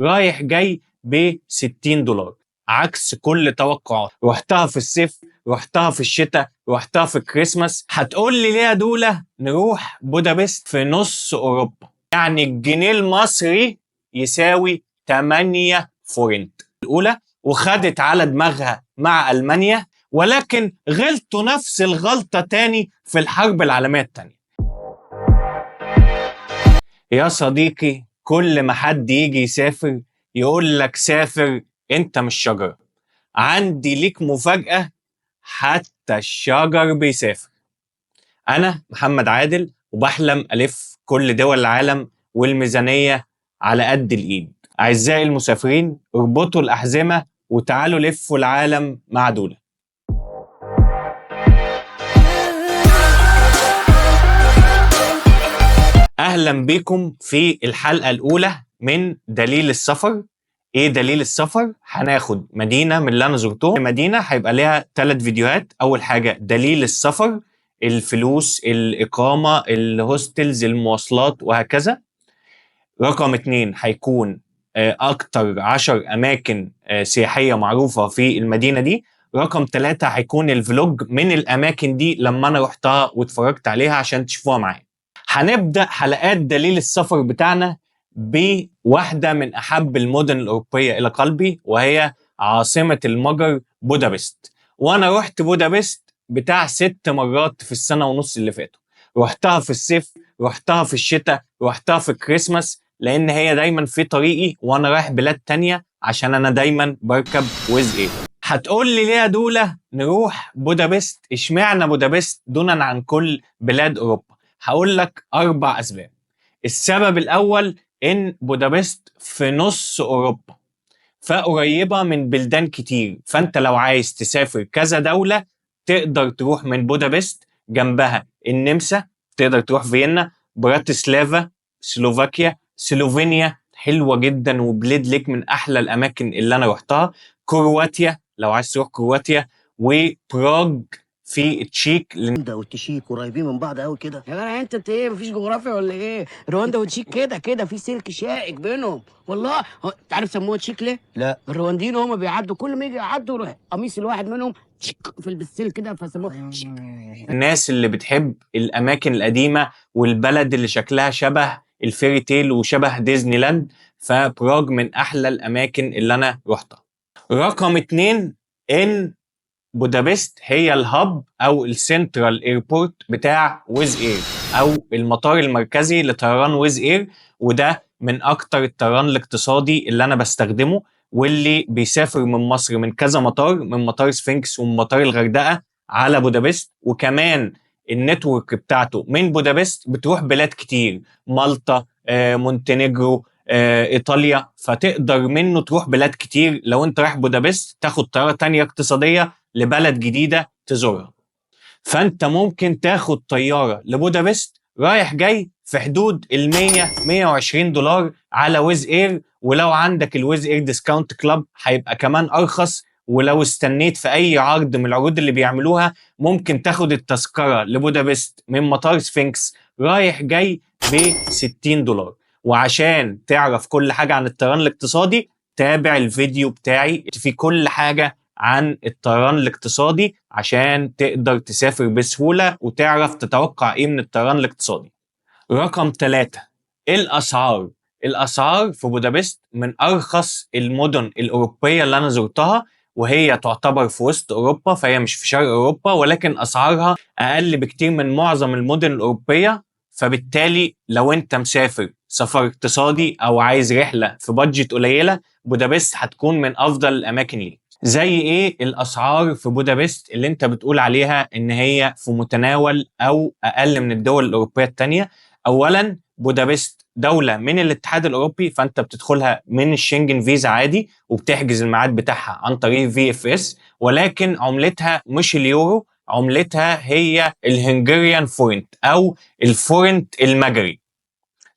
رايح جاي ب $60، عكس كل توقعات. رحتها في الصيف، رحتها في الشتاء، رحتها في الكريسماس. هتقول لي ليه يا دولة نروح بودابست في نص اوروبا؟ يعني الجنيه المصري يساوي 8 فورنت. الاولى وخدت على دماغها مع المانيا، ولكن غلطوا نفس الغلطة تاني في الحرب العالمية التانية. يا صديقي، كل ما حد يجي يسافر يقول لك سافر انت مش شجرة. عندي ليك مفاجأة، حتى الشجر بيسافر. أنا محمد عادل، وبحلم ألف كل دول العالم والميزانية على قد الإيد. أعزائي المسافرين، اربطوا الأحزمة وتعالوا لفوا العالم مع دولة. أهلا بكم في الحلقة الأولى من دليل السفر. إيه دليل السفر؟ هناخد مدينة من اللي أنا زرتهم. مدينة هيبقى لها 3 فيديوهات. أول حاجة دليل السفر، الفلوس، الإقامة، ال hostels، المواصلات وهكذا. رقم 2 هيكون أكتر 10 أماكن سياحية معروفة في المدينة دي. رقم 3 هيكون ال vlog من الأماكن دي لما أنا رحتها واتفرجت عليها عشان تشوفوها معايا. هنبدأ حلقات دليل السفر بتاعنا بواحدة من أحب المدن الأوروبية إلى قلبي، وهي عاصمة المجر بودابست. وأنا رحت بودابست بتاع 6 مرات في السنة ونص اللي فاتوا. رحتها في الصيف، رحتها في الشتاء، رحتها في الكريسماس، لأن هي دايما في طريقي وأنا رايح بلاد تانية، عشان أنا دايما بركب Wizz Air. هتقول لي ليه يا دولة نروح بودابست؟ اشمعنى بودابست دونا عن كل بلاد أوروبا؟ هقول لك 4 أسباب. السبب الأول إن بودابست في نص أوروبا، فقريبة من بلدان كتير، فأنت لو عايز تسافر كذا دولة تقدر تروح من بودابست. جنبها النمسا، تقدر تروح فيينا، براتسلافا، سلوفاكيا، سلوفينيا حلوة جدا، وبليد ليك من أحلى الأماكن اللي أنا رحتها، كرواتيا لو عايز تروح كرواتيا، وبراغ في تشيك. رواندا والتشيك قريبين من بعض قوي كده يا جدع. انت ايه، مفيش جغرافيا ولا ايه؟ رواندا وتشيك كده كده في سلك شائك بينهم والله. انت عارف سموها تشيك ليه؟ لا. الروانديين هما بيعدوا، كل ما يجي يعدوا يروح قميص الواحد منهم تشيك في السلك كده، فسموها تشيك. الناس اللي بتحب الاماكن القديمة والبلد اللي شكلها شبه ال fairy tale وشبه ديزني لاند، فبراغ من احلى الاماكن اللي انا رحتها. رقم 2 ان بودابست هي ال hub او ال central airport بتاع Wizz Air، او المطار المركزي لطيران Wizz Air، وده من اكتر الطيران الاقتصادي اللي انا بستخدمه، واللي بيسافر من مصر من كذا مطار، من مطار سفنكس ومن مطار الغردقة على بودابست. وكمان ال network بتاعته من بودابست بتروح بلاد كتير، مالطا، مونتينيجرو، ايطاليا، فتقدر منه تروح بلاد كتير. لو انت رايح بودابست تاخد طيارة تانية اقتصادية لبلد جديدة تزورها. فانت ممكن تاخد طيارة لبودابست رايح جاي في حدود ال 100 $120 على Wizz Air، ولو عندك ال Wizz Air Discount Club هيبقى كمان ارخص. ولو استنيت في اي عرض من العروض اللي بيعملوها ممكن تاخد التذكرة لبودابست من مطار سفنكس رايح جاي ب $60. وعشان تعرف كل حاجة عن الطيران الاقتصادي تابع الفيديو بتاعي في كل حاجة عن الطيران الاقتصادي عشان تقدر تسافر بسهولة وتعرف تتوقع ايه من الطيران الاقتصادي. رقم 3 الأسعار. الأسعار في بودابست من أرخص المدن الأوروبية اللي أنا زرتها، وهي تعتبر في وسط أوروبا، فهي مش في شرق أوروبا، ولكن أسعارها أقل بكتير من معظم المدن الأوروبية. فبالتالي لو أنت مسافر سفر اقتصادي أو عايز رحلة في budget قليلة، بودابست هتكون من أفضل الأماكن ليك. زي ايه الاسعار في بودابست اللي انت بتقول عليها ان هي في متناول او اقل من الدول الاوروبية التانية؟ اولا بودابست دولة من الاتحاد الاوروبي، فانت بتدخلها من ال Schengen visa عادي، وبتحجز الميعاد بتاعها عن طريق VFS، ولكن عملتها مش اليورو، عملتها هي ال Hungarian forint او الفورنت المجري،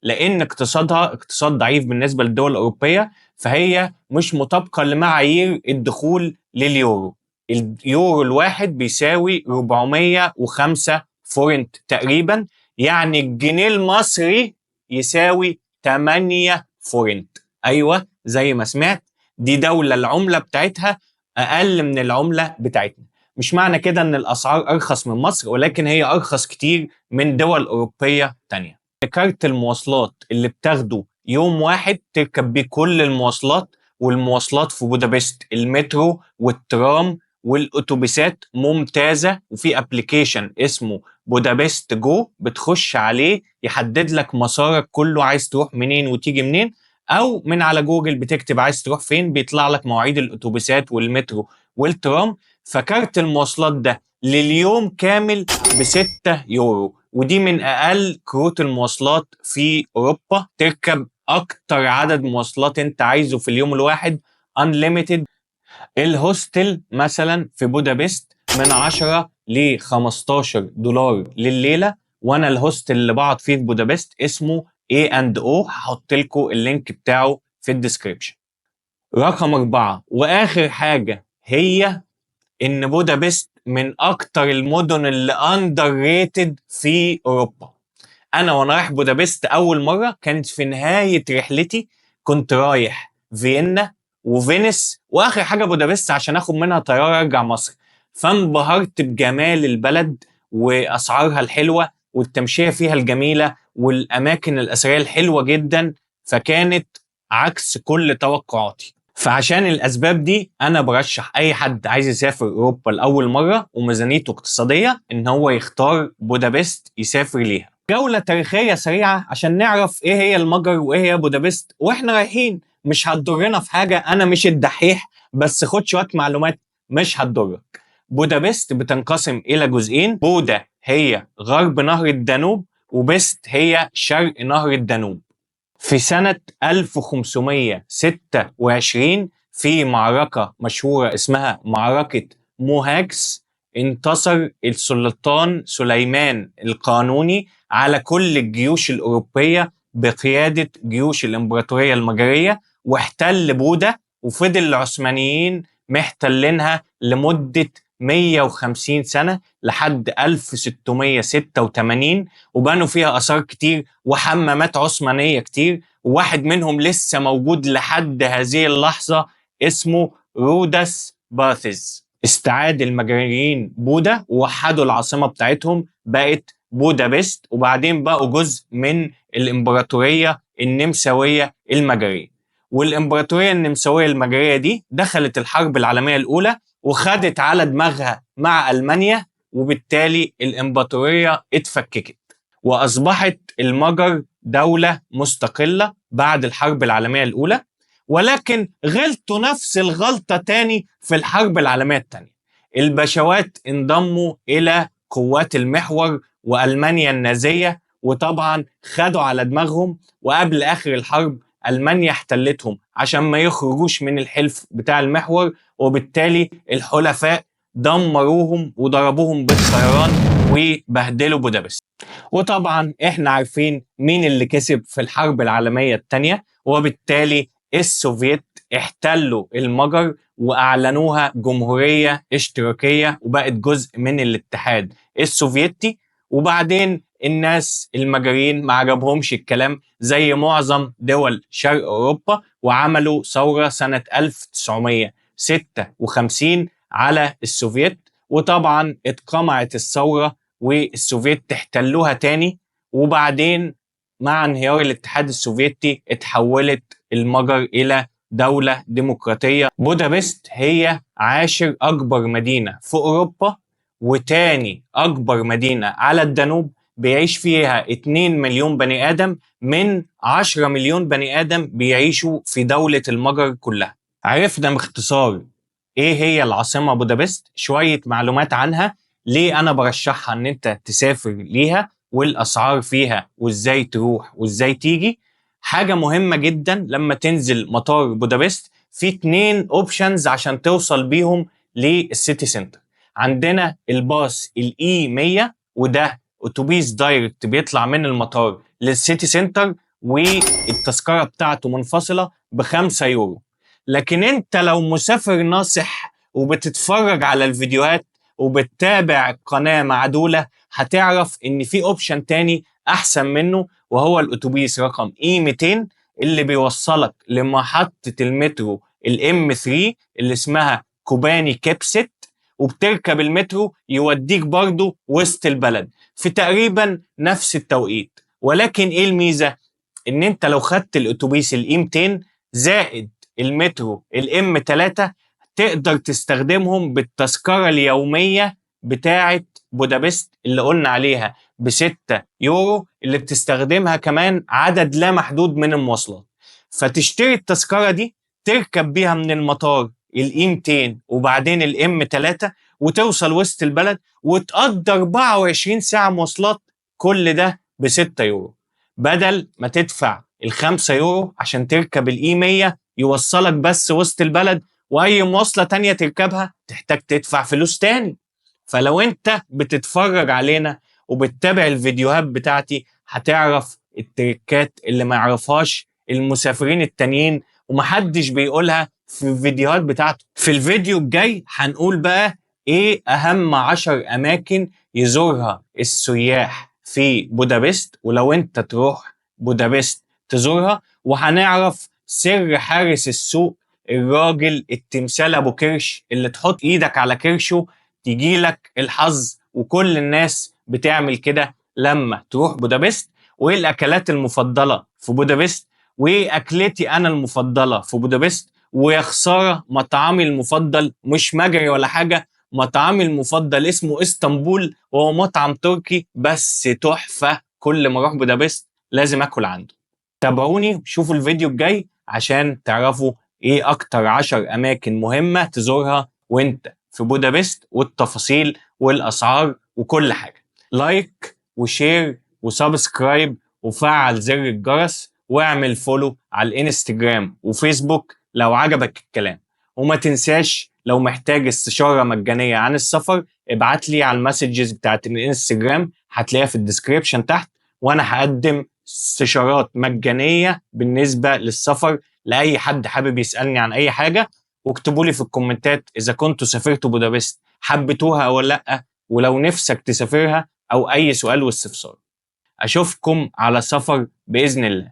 لان اقتصادها اقتصاد ضعيف بالنسبة للدول الاوروبية، فهي مش مطابقة لمعايير الدخول لليورو. اليورو الواحد بيساوي 405 فورنت تقريبا، يعني الجنيه المصري يساوي 8 فورنت. ايوه زي ما سمعت، دي دولة العملة بتاعتها اقل من العملة بتاعتنا. مش معنى كده ان الاسعار ارخص من مصر، ولكن هي ارخص كتير من دول اوروبية تانية. كارت المواصلات اللي بتاخده يوم واحد تركب بيه كل المواصلات، والمواصلات في بودابست المترو والترام والاتوبيسات ممتازة، وفي application اسمه بودابست جو بتخش عليه يحدد لك مسارك كله، عايز تروح منين وتيجي منين، او من على جوجل بتكتب عايز تروح فين بيطلع لك مواعيد الاتوبيسات والمترو والترام. فكارت المواصلات ده لليوم كامل ب6 يورو، ودي من اقل كروت المواصلات في اوروبا، تركب اكتر عدد مواصلات انت عايزه في اليوم الواحد unlimited. ال hostel مثلا في بودابست من 10 ل 15 دولار لليلة، وانا ال hostel اللي بقعد فيه في بودابست اسمه A and O، هحط لكم ال link بتاعه في ال description. رقم 4 واخر حاجة هي ان بودابست من اكتر المدن اللي underrated في اوروبا. انا وانا رايح بودابست اول مرة كانت في نهاية رحلتي، كنت رايح فيينا وفينيس واخر حاجة بودابست عشان اخد منها طيارة ارجع مصر. فانبهرت بجمال البلد واسعارها الحلوة والتمشيه فيها الجميلة والاماكن الاثرية الحلوة جدا، فكانت عكس كل توقعاتي. فعشان الاسباب دي انا برشح اي حد عايز يسافر اوروبا لاول مرة وميزانيته اقتصادية ان هو يختار بودابست يسافر ليها. جولة تاريخية سريعة عشان نعرف ايه هي المجر وايه هي بودابست واحنا رايحين، مش هتضرنا في حاجة، انا مش الدحيح بس خد شوية معلومات مش هتضرك. بودابست بتنقسم الى جزئين، بودا هي غرب نهر الدانوب وبست هي شرق نهر الدانوب. في سنة 1526 في معركة مشهورة اسمها معركة موهاكس، انتصر السلطان سليمان القانوني على كل الجيوش الأوروبية بقيادة جيوش الإمبراطورية المجرية، واحتل بودا، وفضل العثمانيين محتلينها لمدة 150 سنة لحد 1686، وبنوا فيها آثار كتير وحمامات عثمانية كتير، وواحد منهم لسه موجود لحد هذه اللحظة اسمه رودس باثز. استعاد المجريين بودا ووحدوا العاصمة بتاعتهم بقت بودابست، وبعدين بقوا جزء من الإمبراطورية النمساوية المجرية. والإمبراطورية النمساوية المجرية دي دخلت الحرب العالمية الأولى وخدت على دماغها مع ألمانيا، وبالتالي الإمبراطورية اتفككت وأصبحت المجر دولة مستقلة بعد الحرب العالمية الأولى. ولكن غلطوا نفس الغلطة تاني في الحرب العالمية التانية. البشوات انضموا إلى قوات المحور وألمانيا النازية، وطبعا خدوا على دماغهم، وقبل آخر الحرب ألمانيا احتلتهم عشان ما يخرجوش من الحلف بتاع المحور، وبالتالي الحلفاء دمروهم وضربوهم بالطيران وبهدلوا بودابست. وطبعا احنا عارفين مين اللي كسب في الحرب العالمية التانية، وبالتالي السوفيت احتلوا المجر وأعلنوها جمهورية اشتراكية وبقت جزء من الاتحاد السوفيتي. وبعدين الناس المجريين ما عجبهمش الكلام زي معظم دول شرق أوروبا، وعملوا ثورة سنة 1956 على السوفيت، وطبعا اتقمعت الثورة والسوفيت احتلوها تاني. وبعدين مع انهيار الاتحاد السوفيتي اتحولت المجر إلى دولة ديمقراطية. بودابست هي 10 أكبر مدينة في أوروبا وتاني أكبر مدينة على الدانوب، بيعيش فيها 2 مليون بني آدم من 10 مليون بني آدم بيعيشوا في دولة المجر كلها. عرفنا باختصار إيه هي العاصمة بودابست، شوية معلومات عنها، ليه أنا برشحها إن أنت تسافر ليها، والأسعار فيها، وإزاي تروح وإزاي تيجي. حاجة مهمة جدا، لما تنزل مطار بودابست في 2 options عشان توصل بيهم لل city center. عندنا الباص ال E 100، وده اتوبيس direct بيطلع من المطار لل city center، والتذكرة بتاعته منفصلة ب5 يورو. لكن انت لو مسافر ناصح وبتتفرج على الفيديوهات وبتتابع القناة معدولة، هتعرف ان في option تاني احسن منه، وهو الاتوبيس رقم E 200 اللي بيوصلك لمحطة المترو ال M 3 اللي اسمها كوباني كيبست، وبتركب المترو يوديك برضو وسط البلد في تقريبا نفس التوقيت. ولكن ايه الميزة؟ ان انت لو خدت الاتوبيس ال E 200 زائد المترو ال M 3 تقدر تستخدمهم بالتذكرة اليومية بتاعة بودابست اللي قلنا عليها ب6 يورو، اللي بتستخدمها كمان عدد لا محدود من المواصلات. فتشتري التذكرة دي تركب بيها من المطار ال E 200 وبعدين ال M 3 وتوصل وسط البلد وتقضي 24 ساعة مواصلات، كل ده ب6 يورو، بدل ما تدفع ال5 يورو عشان تركب ال E 100 يوصلك بس وسط البلد، واي مواصلة تانية تركبها تحتاج تدفع فلوس تاني. فلو انت بتتفرج علينا وبتتابع الفيديوهات بتاعتي هتعرف التريكات اللي ما يعرفهاش المسافرين التانيين ومحدش بيقولها في الفيديوهات بتاعته. في الفيديو الجاي هنقول بقى ايه اهم 10 اماكن يزورها السياح في بودابست، ولو انت تروح بودابست تزورها، وهنعرف سر حارس السوق الراجل التمثال ابو كرش اللي تحط ايدك على كرشه تجيلك الحظ، وكل الناس بتعمل كده لما تروح بودابست، وايه الاكلات المفضلة في بودابست، وايه اكلتي انا المفضلة في بودابست، ويا خسارة مطعمي المفضل مش مجري ولا حاجة، مطعمي المفضل اسمه اسطنبول وهو مطعم تركي بس تحفة، كل ما اروح بودابست لازم اكل عنده. تابعوني وشوفوا الفيديو الجاي عشان تعرفوا ايه اكتر 10 اماكن مهمة تزورها وانت في بودابست، والتفاصيل والاسعار وكل حاجة. like و share و subscribe وفعل زر الجرس واعمل follow على الانستجرام وفيسبوك لو عجبك الكلام. وما تنساش لو محتاج استشارة مجانية عن السفر ابعت لي على ال messages بتاعت الانستجرام، هتلاقيها في ال description تحت، وانا هقدم استشارات مجانية بالنسبة للسفر لأي حد حابب يسألني عن أي حاجة. واكتبوا لي في الكومنتات إذا كنتوا سافرتوا بودابست حبيتوها أو لأ، ولو نفسك تسافرها، أو أي سؤال واستفسار. أشوفكم على سفر بإذن الله.